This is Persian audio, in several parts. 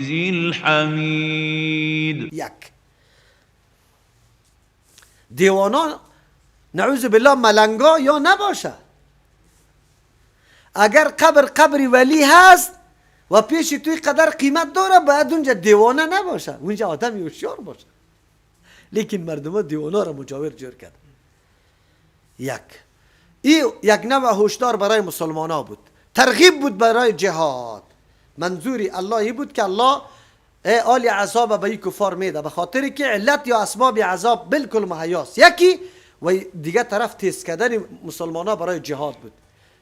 الحمید. یک دیوانا نعوذ بالله ملنگا یا نباشه. اگر قبر قبر ولی هست و پیش توی قدر قیمت داره، باید اونجا دیوانه نباشه، اونجا آدم هوشیار باشه. لیکن مردم دیوانه را مجاور جور کرد. یک این یک نوع هشدار برای مسلمان ها بود، ترغیب بود برای جهاد. منظوری الله ای بود که الله آل عذاب به این کفار میده، به خاطر که علت یا اسباب عذاب بالکل مهیاست. یکی و دیگه طرف تست کردن مسلمان ها برای جهاد بود.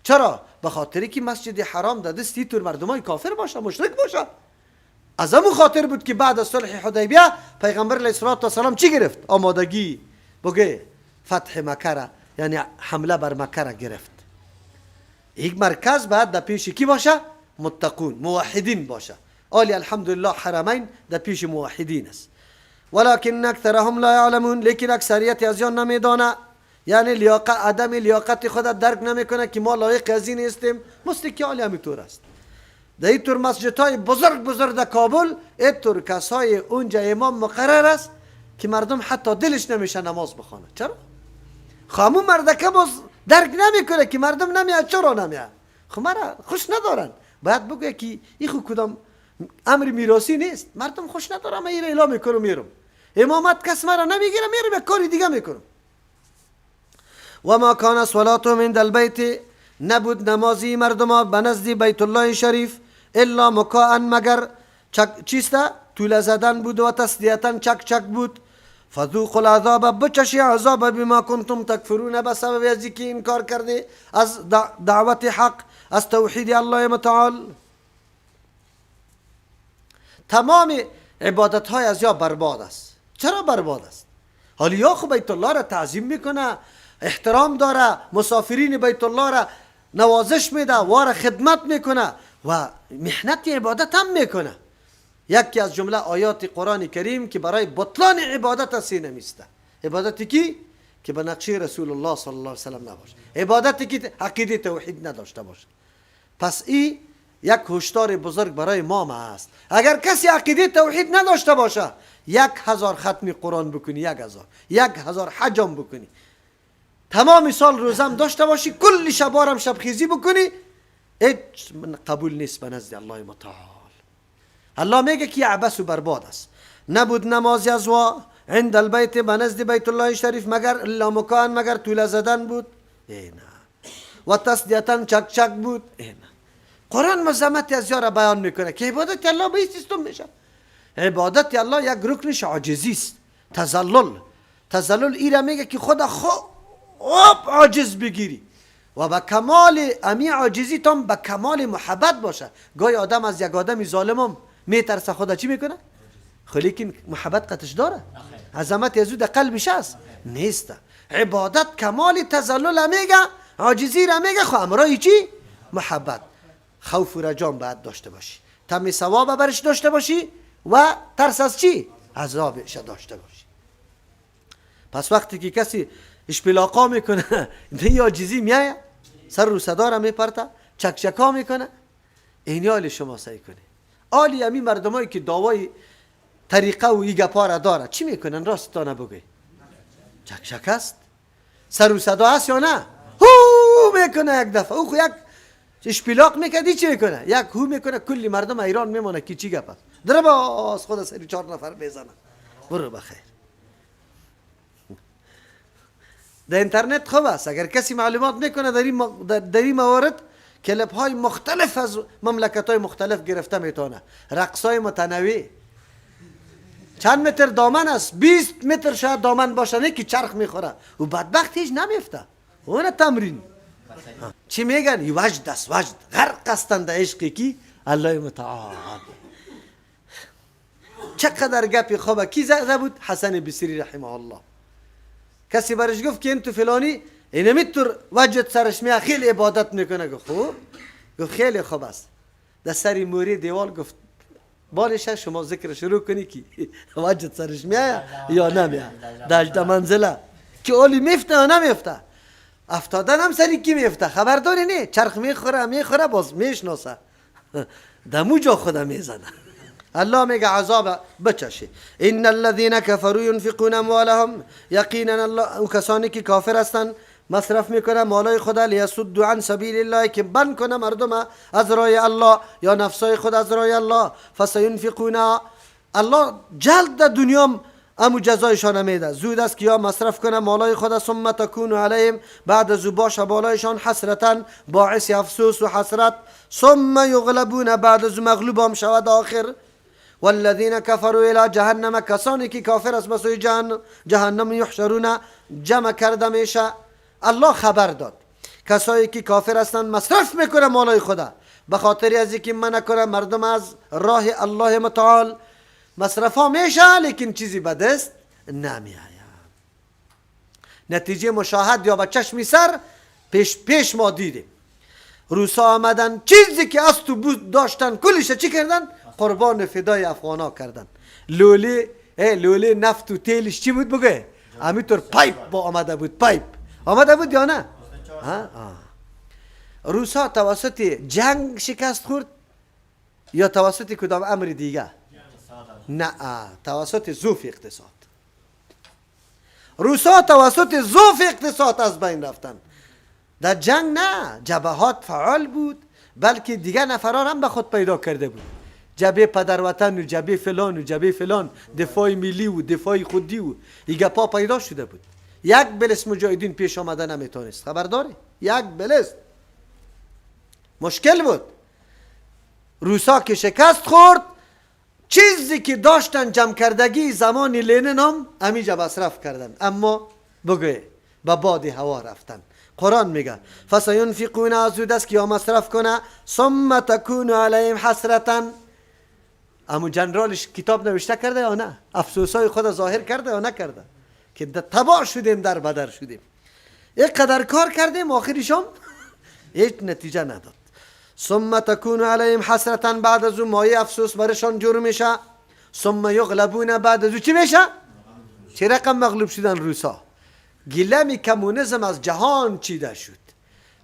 چرا؟ به خاطر که مسجد حرام در دست طور مردمای کافر باشه، مشرک باشه. از همون خاطر بود که بعد از صلح حدیبیه پیغمبر علیه الصلاة والسلام چی گرفت؟ آمادگی بگه فتح مکه، یعنی حمله بر مکه را گرفت. یک مرکز بعد در پیش کی باشه؟ متقون، موحدین باشه. آلی الحمدلله حرمین در پیش موحدین است. ولكن اکثرهم لا یعلمون، لیکن اکثریت از آن نمیدانه، یعنی لیاقت، عدم لیاقت خود درک نمیکنه که ما لایق از این نیستیم. مثل که آلی همینطور است. در اینطور مسجد های بزرگ بزرگ در کابل اینطور کسای اونجا امام مقرر است که مردم حتی دلش نمیشه نماز بخوانه. چرا؟ خامو مردکه باز درک نمیکنه که مردم نمیاد. چرا نمیاد؟ خب مرا خوش ندارن. باید بگه که این خو کدام امر میراثی نیست، مردم خوش ندارم، من این اعلام میکنم میرم امامت کس مرا نمیگیره، میرم یک کاری دیگه میکنم. و ما کان صلاتهم عند البیت، نبود نمازی مردم به نزد بیت الله شریف الا مکاء، مگر چک چیسته؟ طول زدن بود و تسلیتا چک چک بود. فذوقوا العذاب، بچشی عذاب، بما کنتم تکفرون، به سبب از که انکار کرده از دعوت حق، از توحید الله متعال. تمام عبادت های از یا برباد است. چرا برباد است؟ حالی یا خو بیت الله را تعظیم میکنه، احترام داره، مسافرین بیت الله را نوازش میده، وار خدمت میکنه و محنت عبادت هم میکنه. یکی از جمله آیات قرآن کریم که برای بطلان عبادت است نمیسته. عبادتی کی که به نقشه رسول الله صلی الله علیه وسلم نباشه، عبادتی که عقیده توحید نداشته باشه. پس این یک هشدار بزرگ برای ما است. اگر کسی عقیده توحید نداشته باشه، 1000 ختم قرآن بکنی، 1000، 1000 حجم بکنی، تمام سال روزم داشته باشی، کل شبارم شبخیزی بکنی، هیچ قبول نیست به نزد الله متعال. الله میگه که عبث و برباد است. نبود نمازی از وا عند البیت، به نزد بیت الله شریف، مگر الا مکان، مگر طول زدن بود. ای نه. و تسدیتا چک چک بود. ای نه. قرآن مذمت از یارا بیان میکنه که عبادت الله به این سیستم میشه. عبادت الله یک رکنش عاجزی است، تذلل. تذلل ایره میگه که خدا خوب عاجز بگیری و به کمال امی عاجزی تام به کمال محبت باشه. گاهی آدم از یک آدم ظالمم میترسه، خدا چی میکنه؟ خب لیکن محبت قطش داره، عظمت از او در قلبش هست نیست. عبادت کمال تذلل میگه، عاجزی را میگه، خب امرای چی؟ محبت. خوف و رجام باید داشته باشی، تم ثواب برش داشته باشی و ترس از چی؟ عذابش داشته باشی. پس وقتی که کسی اشپلاقا میکنه، دی عاجزی میایه، سر رو صدا را میپرته، چکچکا میکنه. اینی حال شما سعی کنه. آلی امی مردمایی که دعوای طریقه و ای گپا را داره چی میکنن؟ راست تا نبگی چکچک است، سر و صدا هست یا نه؟ هو میکنه یک دفعه. او خو یک اشپلاق میکنه، چی میکنه؟ یک هو میکنه، کلی مردم ایران میمونه که چی گپ است. درباز خود سری 4 نفر میزنه، برو بخیر. در اینترنت خوب است، اگر کسی معلومات میکنه در این موارد کلپ های مختلف از مملکت های مختلف گرفته میتونه، رقص های متنوع. چند متر دامن است؟ 20 متر شاید دامن باشه، نه که چرخ میخوره و بدبخت هیچ نمیفته. اون تمرین چی میگن؟ ای وجد است، وجد. غرق هستند در عشقی کی؟ الله متعال. چقدر گپی خوبه. کی زده بود؟ حسن بصری رحمه الله. کسی برش گفت که انتو فلانی اینمی طور وجد سرش میاد، خیلی عبادت میکنه. گفت خوب، گفت خیلی خوب است. در سری موری دیوال گفت بالش شما ذکر شروع کنی که وجد سرش میاد یا نمیاد. در منزله که اولی میفته یا نمیفته. افتادن هم سری کی میفته خبرداری نه، چرخ میخوره میخوره باز میشناسه، دمو جا خدا میزنه. الله میگه عذاب بچشه. ان الذين كفروا ينفقون اموالهم، یقینا الله او کسانی که کافر هستند مصرف میکنه مالای خدا، لیصدوا عن سبیل الله، که بند کنه مردم از راه الله یا نفسای خود از راه الله. فسینفقون، الله جلد در دنیا امو جزایشان میده، زود است که یا مصرف کنه مالای خود، ثم تکون علیهم، بعد از او باشه بالایشان حسرتا، باعث افسوس و حسرت، ثم یغلبون، بعد از او مغلوب هم شود آخر. والذین کفروا الی جهنم، کسانی که کافر است به سوی جهنم یحشرون، جمع کرده میشه. الله خبر داد کسایی که کافر هستند مصرف میکنه مالای خدا به خاطر از اینکه منع کنه مردم از راه الله متعال، مصرف ها میشه لیکن چیزی به دست نمی آید. نتیجه مشاهد یا به چشم سر پیش پیش ما دیدیم. روسا آمدن چیزی که از تو بود داشتن کلش چی کردن؟ قربان فدای افغانا کردن. لوله لوله نفت و تیلش چی بود بگه؟ همینطور pipe با آمده بود، pipe آمده بود یا نه؟ روسا توسط جنگ شکست خورد یا توسط کدام امر دیگه؟ نه، توسط ضعف اقتصاد. روسا توسط ضعف اقتصاد از بین رفتن. در جنگ نه، جبهات فعال بود، بلکه دیگه نفران هم به خود پیدا کرده بود. جبهه پدر وطن و جبهه فلان و جبهه فلان، دفاع ملی و دفاع خودی و این گپا پیدا شده بود. یک بلس مجاهدین پیش آمده نمیتونست، خبر داری؟ یک بلس مشکل بود. روسا که شکست خورد، چیزی که داشتن جمع کردگی زمان لنین هم همیجا مصرف کردن، اما بگوی به باد هوا رفتن. قرآن میگه فسینفقون، از دست که یا مصرف کنه، ثم تکون علیهم حسرتا. امو جنرالش کتاب نوشته کرده یا نه؟ افسوسای خود ظاهر کرده یا نکرده؟ که تباه شدیم، در بدر شدیم، یک قدر کار کردیم، آخرش هم هیچ نتیجه نداد. ثم تکون علیهم حسرتا، بعد از اون مایه افسوس برشان جور میشه. ثم یغلبون، بعد از او چی میشه؟ چه رقم مغلوب شدن روسا؟ گلم کمونیسم از جهان چیده شد.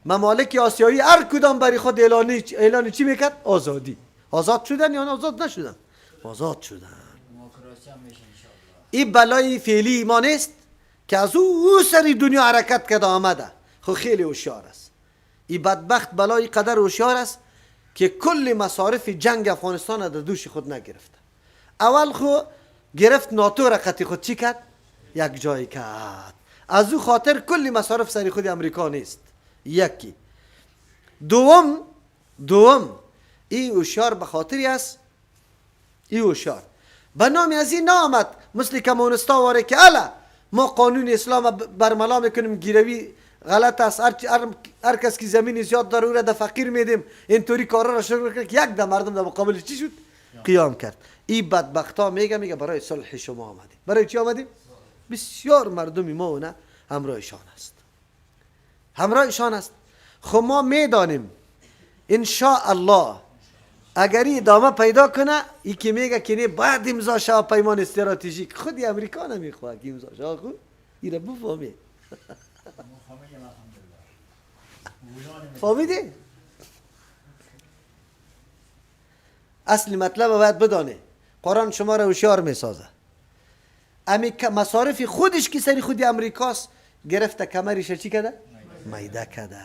ممالک آسیایی هر کدام برای خود اعلان چی میکرد؟ آزادی. آزاد شدن یا آزاد نشدن؟ آزاد شدن. این بلای فعلی ما نیست که از او سری دنیا حرکت کرده آمده. خب خیلی هوشیار است این بدبخت، بلای قدر هوشیار است که کل مصارف جنگ افغانستان را در دوش خود نگرفته. اول خو گرفت ناتو را قطعی خود چی کرد؟ یک جای کرد. از او خاطر کل مصارف سری خود امریکا نیست. یکی. دوم این هوشیار به خاطری است، این هوشیار به نام از این نامد مثل کمونستا واره که الا ما قانون اسلام برملا میکنیم، گیروی غلط است، هر کس که زمین زیاد داره او را در فقیر میدیم، اینطوری کارا را شروع کرد که یک دم مردم در مقابل چی شد؟ قیام کرد. این بدبختا میگه برای صلح شما آمدیم. برای چی آمدیم؟ بسیار مردمی ما نه همراهشان است، همراهشان است. خب ما میدانیم ان شاء الله اگر ادامه پیدا کنه، ای که میگه که نه باید امضا شود پیمان استراتژیک، خودی امریکا نمیخواد که امضا شود. خود ایره بفهمی. فهمیدی؟ اصل مطلب باید بدانه. قرآن شما را هوشیار میسازه. امی مصارف خودش که سری خودی امریکاست گرفته، کمرش چی کرده؟ میده کرده.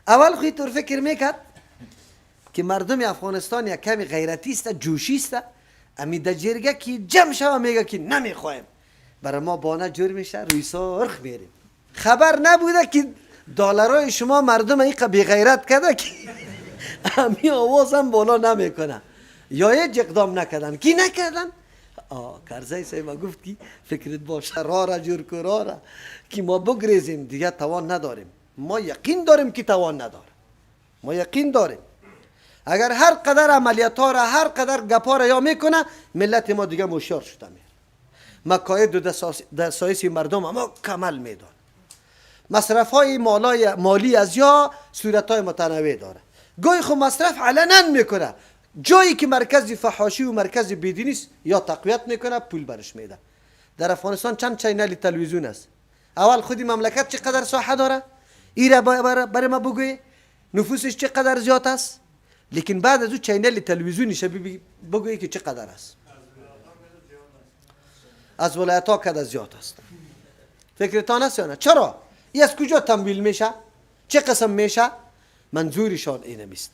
اول خودی طور فکر میکرد که مردم افغانستان یک کمی غیرتی است، جوشی است، امی در جرگه که جمع شوه میگه که نمیخوایم، برای ما بانه جور میشه، روی سرخ میریم. خبر نبوده که دلارای شما مردم ایقا بی غیرت کرده که امی آواز هم بالا نمیکنه یا هیچ اقدام نکردن. کی نکردن؟ کرزی صاحب گفت که فکرت باشه را را جور کو را را که ما بگریزیم، دیگه توان نداریم. ما یقین داریم که توان نداریم، ما یقین داریم. اگر هر قدر عملیات ها را، هر قدر گپا را یا میکنه، ملت ما دیگه هوشیار شده میره. مکاید و دسایس مردم ما کمل میدان. مصرف های مالی از یا صورت های متنوع داره. گاهی خو مصرف علنا میکنه، جایی که مرکز فحاشی و مرکز بیدینی است یا تقویت میکنه، پول برش میده. در افغانستان چند channel تلویزیون است. اول خودی مملکت چقدر ساحه داره؟ ایره برای ما بگوی نفوسش چقدر زیاد است؟ لیکن بعد از او channel تلویزیونی بگویی که چقدر است. از ولایت ها کده زیاد است. فکرتان است یا نه؟ چرا؟ ای از کجا تمویل میشه؟ چه قسم میشه؟ منظورشان اینم است.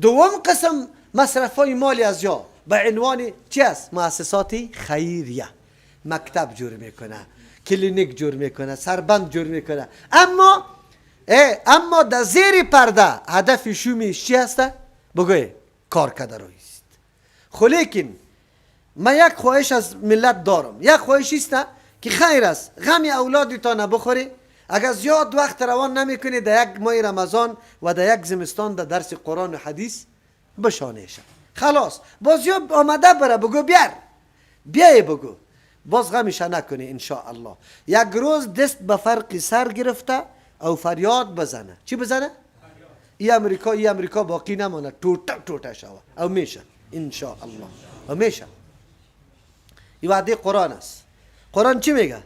دوم قسم مصرف های مالی از یا به عنوان چی است؟ مؤسسات خیریه. مکتب جور میکنه، کلینیک جور میکنه، سربند جور میکنه، اما در زیر پرده هدف شومیش چی هست؟ بگوی کار کرده رویست. خو لیکن من یک خواهش از ملت دارم، یک خواهش است که خیر است غم اولادتان بخوری. اگر زیاد وقت روان نمیکنی در یک ماه رمضان و در یک زمستان در درس قرآن و حدیث بشانه شد. خلاص باز یا آمده بره بگو بیار بیای بگو، باز غمش نکنی ان شاء الله. یک روز دست به فرق سر گرفته او فریاد بزنه. چی بزنه؟ ای امریکا، ای امریکا باقی نمانه، توته توته شوه او میشه ان شاء الله، او میشه. این وعده قرآن است. قرآن چی میگه؟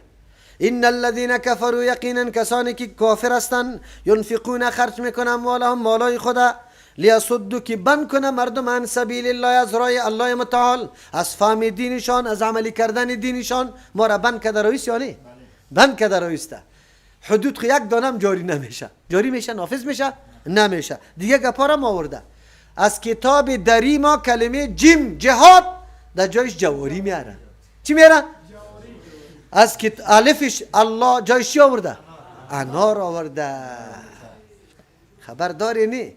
ان الذين كفروا، یقینا کسانی که کافر هستند، ینفقون خرج میکنن اموالهم مالای خدا، لیصدوا که بند کنه مردم عن سبیل الله از راه الله متعال، از فهم دینشان، از عملی کردن دینشان. ما را بند کرده رویست یا نه؟ بند کرده رویسته. حدود خو یک دانم جاری نمیشه. جاری میشه؟ نافذ میشه؟ نمیشه. دیگه گپا را ما آورده از کتاب دری ما کلمه جیم جهاد در جایش جواری میاره. چی میاره؟ از کت الفش الله جایش چی آورده؟ انار آورده. خبرداری نی؟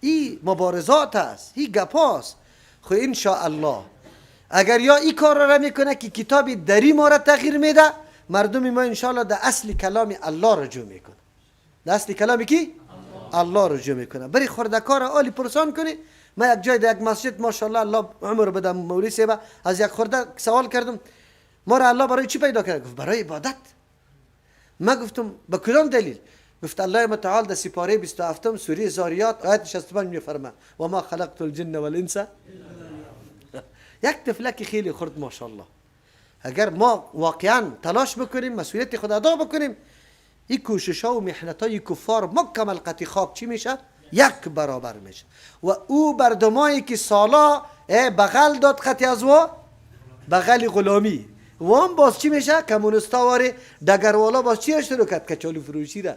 ای مبارزات است، ای گپاست. خو ان شاء الله اگر یا ای کار را میکنه که کتاب دری ما را تغییر میده، مردم ما ان شاء الله در اصل کلام الله رجوع میکنه. در اصل کلام کی؟ الله رجوع میکنه. بری خردکار عالی پرسان کنی. من یک جای در یک مسجد ماشاءالله الله عمر بدم مولوی صاحب از یک خورده سوال کردم ما را الله برای چی پیدا کرد؟ گفت برای عبادت. ما گفتم به کدام دلیل؟ گفت الله متعال در سپاره 27 سوره زاریات آیت 65 میفرما و ما خلقت الجن والانس. یک طفلک خیلی خرد ماشاءالله. اگر ما واقعا تلاش بکنیم، مسئولیت خود ادا بکنیم، این کوشش ها و محنت های کفار مکمل قطعی خاک چی میشه؟ یک برابر میشه. و او بردمایی که سالا بغل داد قطعی از و بغل غلامی و هم باز چی میشه؟ کمونستا واره دگروالا باز چی شروع کرد؟ کچالو فروشی را.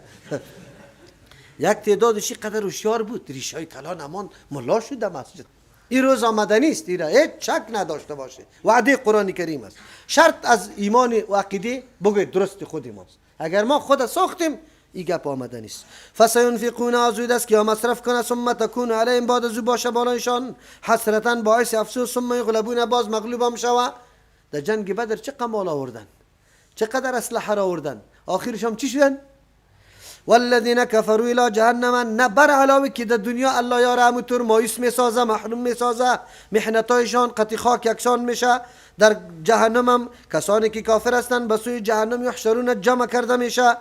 یک تعدادش قدر هوشیار بود، ریشای کلان امان ملا شد در مسجد. این روز آمده نیست، ایرا هیچ شک نداشته باشه. وعده قرآن کریم است. شرط از ایمان و عقیده بگوید درست خود ماست. اگر ما خود ساختیم این گپ آمده نیست. فسینفقون آزود است که مصرف کنه، ثم تکون علیهم بعد از او باشه بالایشان حسرتا باعث افسوس، ثم یغلبون باز مغلوب هم شوه. در جنگ بدر چه قمال آوردن، چقدر اسلحه را آوردن، آخرش هم چی شدن؟ والذین کفروا الی جهنم. نه بر علاوه که در دنیا الله یار همونطور مایوس میسازه، محروم میسازه، محنتایشان قطعی خاک یکسان میشه، در جهنم هم کسانی که کافر هستند به سوی جهنم یحشرون جمع کرده میشه.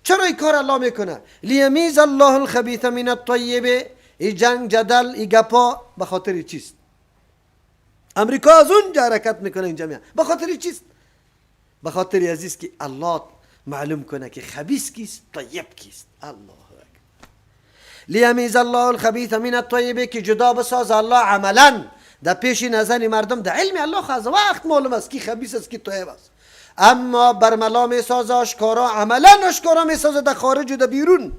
چرا این کار الله میکنه؟ لیمیز الله الخبیث من الطیب. این جنگ جدل این گپا به خاطر چیست؟ امریکا از اونجا حرکت میکنه اینجا میاد به خاطر چیست؟ به خاطر عزیز که الله معلوم کنه که خبیث کیست طیب کیست. الله اکبر. لیمیز الله الخبیث من الطیب که جدا بساز الله عملا در پیش نظر مردم. در علم الله از وقت معلوم است کی خبیث است کی طیب است، اما برملا میسازه آشکارا، عملا آشکارا میسازه در خارج و در بیرون.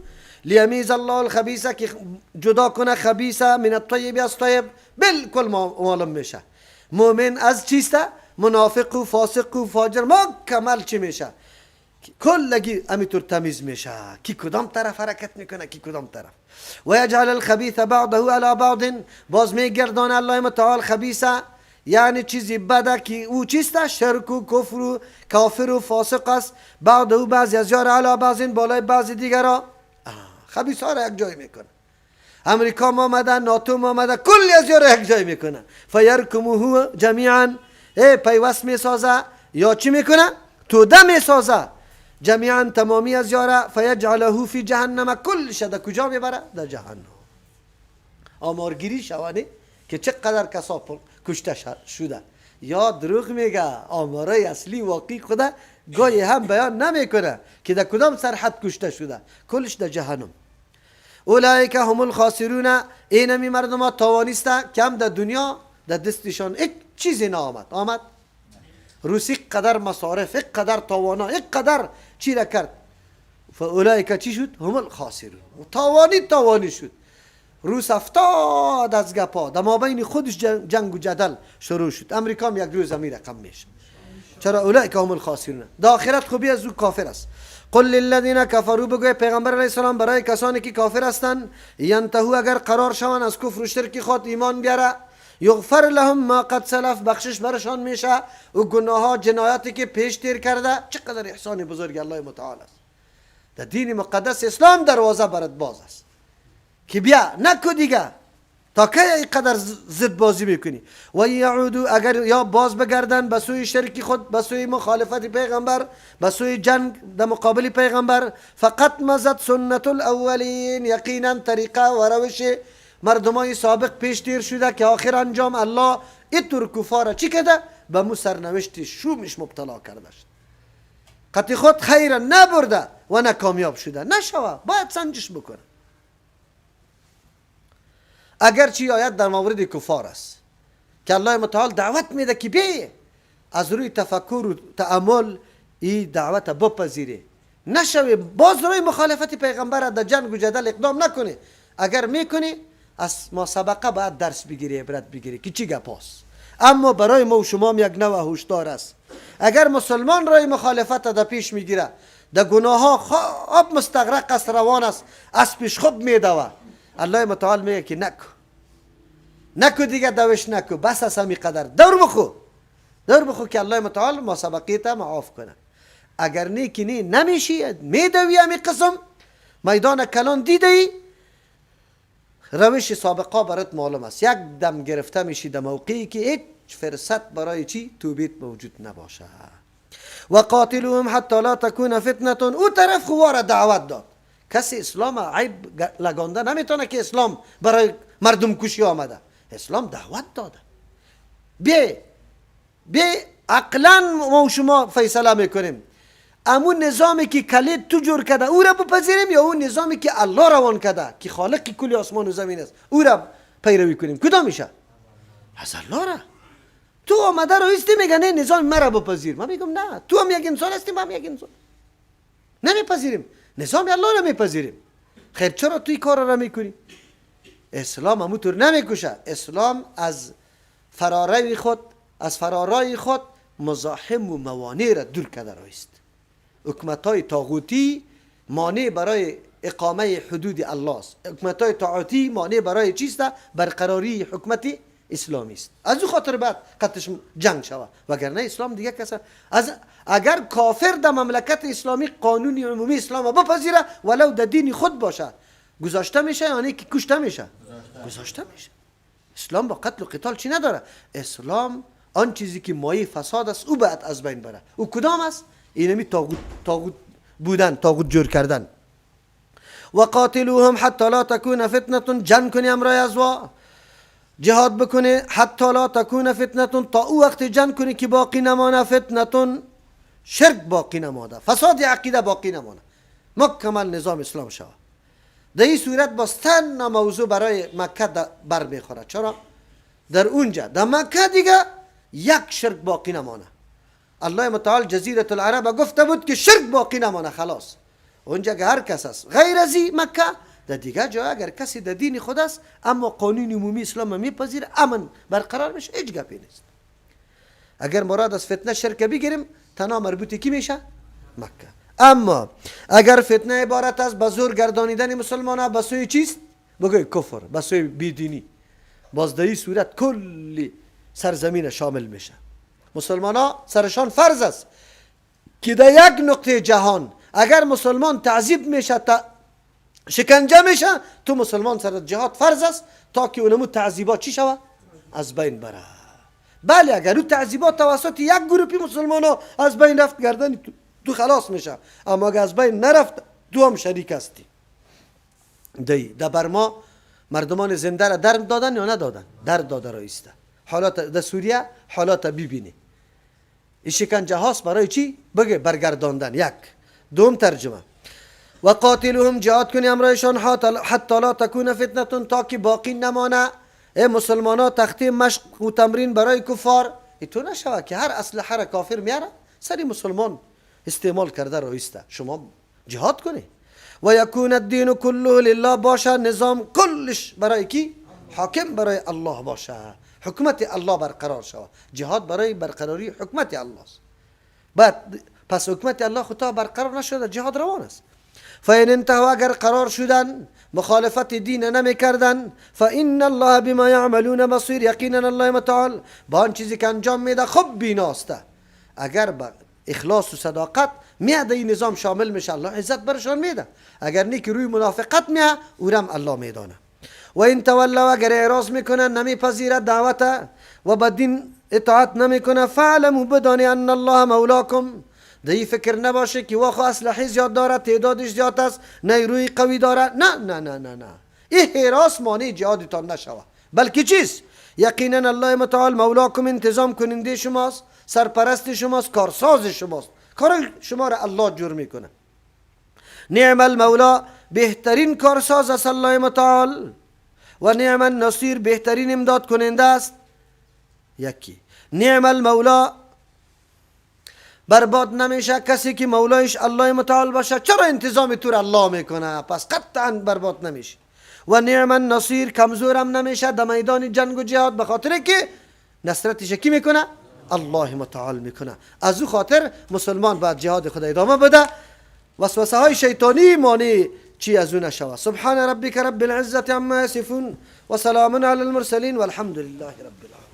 لیمیز الله الخبیث که جدا کنه خبیث من الطیب از طیب، بالکل معلوم میشه. مؤمن از چیست؟ منافق و فاسق و فاجر مکمل چی میشه؟ کلگی همینطور تمیز میشه کی کدام طرف حرکت میکنه کی کدام طرف. و یجعل الخبیث بعضه علی بعض، باز میگردانه الله متعال خبیث یعنی چیزی بده که او چیست؟ شرک و کفر و کافر و فاسق است. بعضه بعضی از یار علی بعض بالای بعضی دیگرا. خبیث ها را یک جای میکنه. امریکا ما آمده، ناتو ما آمده، کلی از یار یک جای میکنه. فیرکموه جمیعا، ای پیوست میسازه یا چی میکنه؟ توده میسازه. جمیعا تمامی از یاره. فیجعله فی جهنم، کلش در کجا میبره؟ در جهنم. آمارگیری شوانه که چقدر کسا کشته شده. یا دروغ میگه، آمارای اصلی واقعی خدا گاهی هم بیان نمیکنه که در کدام سرحد کشته شده. کلش در جهنم. اولئک هم الخاسرون، اینمی مردم ها تاوانیست کم در دنیا در دستشان هیچ چیزی نآمد. آمد روسی قدر مصارف، قدر تاوانا، قدر چی را کرد، فاولئک چی شد؟ هم الخاسرون، تاوانی تاوانی شد. روس افتاد از گپا، در مابین خودش جنگ و جدل شروع شد. امریکا هم یک روز همی رقم میشه. چرا؟ اولئک هم الخاسرون. در آخرت خوبی از او کافر است. قل للذین کفروا، بگوی پیغمبر علیه السلام برای کسانی که کافر هستند، ینتهو اگر قرار شوند از کفر و شرک خود ایمان بیاره، یغفر لهم ما قد سلف، بخشش برشان میشه و گناه ها جنایاتی که پیش تیر کرده. چقدر احسان بزرگ الله متعال است. در دین مقدس اسلام دروازه برات باز است که بیا نکو دیگه، تا کی اینقدر ضد بازی میکنی؟ و یعودو، اگر یا باز بگردن به سوی شرک خود، به سوی مخالفت پیغمبر، به سوی جنگ در مقابل پیغمبر، فقط مزد سنت الاولین، یقینا طریقه و روش مردمای سابق پیش تیر شده که آخر انجام الله اینطور کفار چی کرده؟ به مو سرنوشت شومش مبتلا کرده شد. قطع خود خیر نبرده و نه کامیاب شده. نشوه، باید سنجش بکنه. اگرچه آیت در مورد کفار است که الله متعال دعوت میده که بی از روی تفکر و تأمل ای دعوت بپذیره، نشوه باز روی مخالفت پیغمبر در جنگ و جدل اقدام نکنه. اگر میکنی از ما سبقه باید درس بگیری، عبرت بگیری که چی گپ است. اما برای ما و شما یک نوع هشدار است. اگر مسلمان رای مخالفت در پیش میگیره، در گناه ها خواب مستغرق است، روان است، از پیش خوب میدوه، الله متعال میگه که نکو نکو دیگه، دوش نکو، بس از همین قدر دور بخو، دور بخو که الله متعال ما سبقیت معاف کنه. اگر نه که نه نمیشی، میدوی همین قسم میدان کلان دیده ای، روش سابقه برات معلوم است، یک دم گرفته میشی در موقعی که هیچ فرصت برای چی توبیت موجود نباشه. و قاتلوهم حتی لا تکون فتنه. او طرف خوار دعوت داد، کسی اسلام عیب لگانده نمیتونه که اسلام برای مردم کشی آمده. اسلام دعوت داده، بی بی عقلا ما شما فیصله میکنیم، امون نظامی که کلید تو جور کرده او را بپذیریم یا اون نظامی که الله روان کرده که خالق کل آسمان و زمین است او را پیروی کنیم؟ کدام میشه؟ از الله را. تو آمده رو ایستی میگه نه نظام مرا بپذیر، من میگم نه، تو هم یک انسان هستی، من هم یک انسان، نمیپذیریم نظام الله را میپذیریم. خیر چرا توی کار را میکنی؟ اسلام همونطور نمیکشه. اسلام از فرارای خود، از فرارای خود مزاحم و موانع را دور کرده رایست. حکومت های طاغوتی مانع برای اقامه حدود الله است. حکومت های طاعتی مانع برای چیست؟ برقراری حکومت اسلامی است. از او خاطر بعد قطش جنگ شود، وگرنه اسلام دیگه کس از اگر کافر در مملکت اسلامی قانون عمومی اسلام بپذیره ولو در دین خود باشه، گذاشته میشه یعنی که کشته میشه؟ گذاشته میشه. اسلام با قتل و قتال چی نداره. اسلام آن چیزی که مایه فساد است او باید از بین بره. او کدام است؟ اینمی طاغوت، طاغوت بودن، طاغوت جور کردن. و قاتلوهم حتی لا تکون فتنه، جنگ کنی امرای از وا جهاد بکنی، حتی لا تکون فتنه، تا او وقت جنگ کنی که باقی نمانه فتنه، شرک باقی نمانه، فساد عقیده باقی نمانه، مکمل نظام اسلام شود. در این صورت باز تنها موضوع برای مکه بر میخوره. چرا؟ در اونجا در مکه دیگه یک شرک باقی نمانه. الله متعال جزیره العرب گفته بود که شرک باقی نمانه، خلاص. اونجا که هر کس است غیر از مکه، در دیگه جای اگر کسی در دین خود است اما قانون عمومی اسلام میپذیره، امن برقرار میشه، هیچ گپی نیست. اگر مراد از فتنه شرک بگیریم تنها مربوط کی میشه؟ مکه. اما اگر فتنه عبارت از به زور گردانیدن مسلمان ها به سوی چیست؟ بگوی کفر، به سوی بیدینی، باز در این صورت کلی سرزمین شامل میشه. مسلمان ها سرشان فرض است که در یک نقطه جهان اگر مسلمان تعذیب میشه، شکنجه میشه، تو مسلمان سر جهاد فرض است تا که اونمو تعذیبات چی شوه؟ از بین بره. بله اگر او تعذیبات توسط یک گروپی مسلمان ها از بین رفت، گردن تو خلاص میشه، اما اگر از بین نرفت تو هم شریک هستی. دی در برما مردمان زنده را درد دادن یا ندادن؟ درد داده را ایسته. حالات در سوریه حالات ببینی، این شکنجه هاست برای چی؟ بگه برگرداندن. یک دوم ترجمه و قاتلهم جهاد کنی امرایشان حتی لا تکون فتنه، تا که باقی نمانه. ای مسلمان ها تخته مشق و تمرین برای کفار ایتو نشوه که هر اسلحه را کافر میاره سری مسلمان استعمال کرده رایسته. شما جهاد کنی. و یکون الدین کله لله، باشه نظام کلش برای کی؟ حاکم برای الله باشه، حکمت الله برقرار شود. جهاد برای برقراری حکمت الله است. بعد پس حکمت الله خود تا برقرار نشده جهاد روان است. فإن انتهوا، اگر قرار شدن مخالفت دین نمی کردن، فإن الله بما یعملون بصیر، یقینا الله متعال با آن چیزی که انجام میده خوب بیناسته. اگر با اخلاص و صداقت میاد این نظام شامل میشه، الله عزت برشان میده. اگر نه که روی منافقت میاد، اورم الله میدانه. و این تولوا، اگر اعراض میکنه، نمیپذیره دعوت و به دین اطاعت نمیکنه، فعلموا، بدانی ان الله مولاکم. دی فکر نباشه که واخو اسلحه زیاد داره، تعدادش زیاد است، نیروی قوی داره. نه نه نه نه نه، این حراس مانع جهادتان نشوه، بلکه چیز یقینا الله متعال مولاکم، انتظام کننده شماست، سرپرست شماست، کارساز شماست، کار شما را الله جور میکنه. نعم المولا، بهترین کارساز است الله متعال، و نعم النصیر، بهترین امداد کننده است. یکی نعم المولا، برباد نمیشه کسی که مولایش الله متعال باشه. چرا انتظام تو را الله میکنه؟ پس قطعا برباد نمیشه. و نعم النصیر، کمزورم نمیشه در میدان جنگ و جهاد، به خاطر که نصرتش کی میکنه؟ الله متعال میکنه. از او خاطر مسلمان باید جهاد خود ادامه بده، وسوسه های شیطانی مانع چی از او نشوه. سبحان ربک رب العزة عما یصفون و سلام علی المرسلین والحمد لله رب العالمین.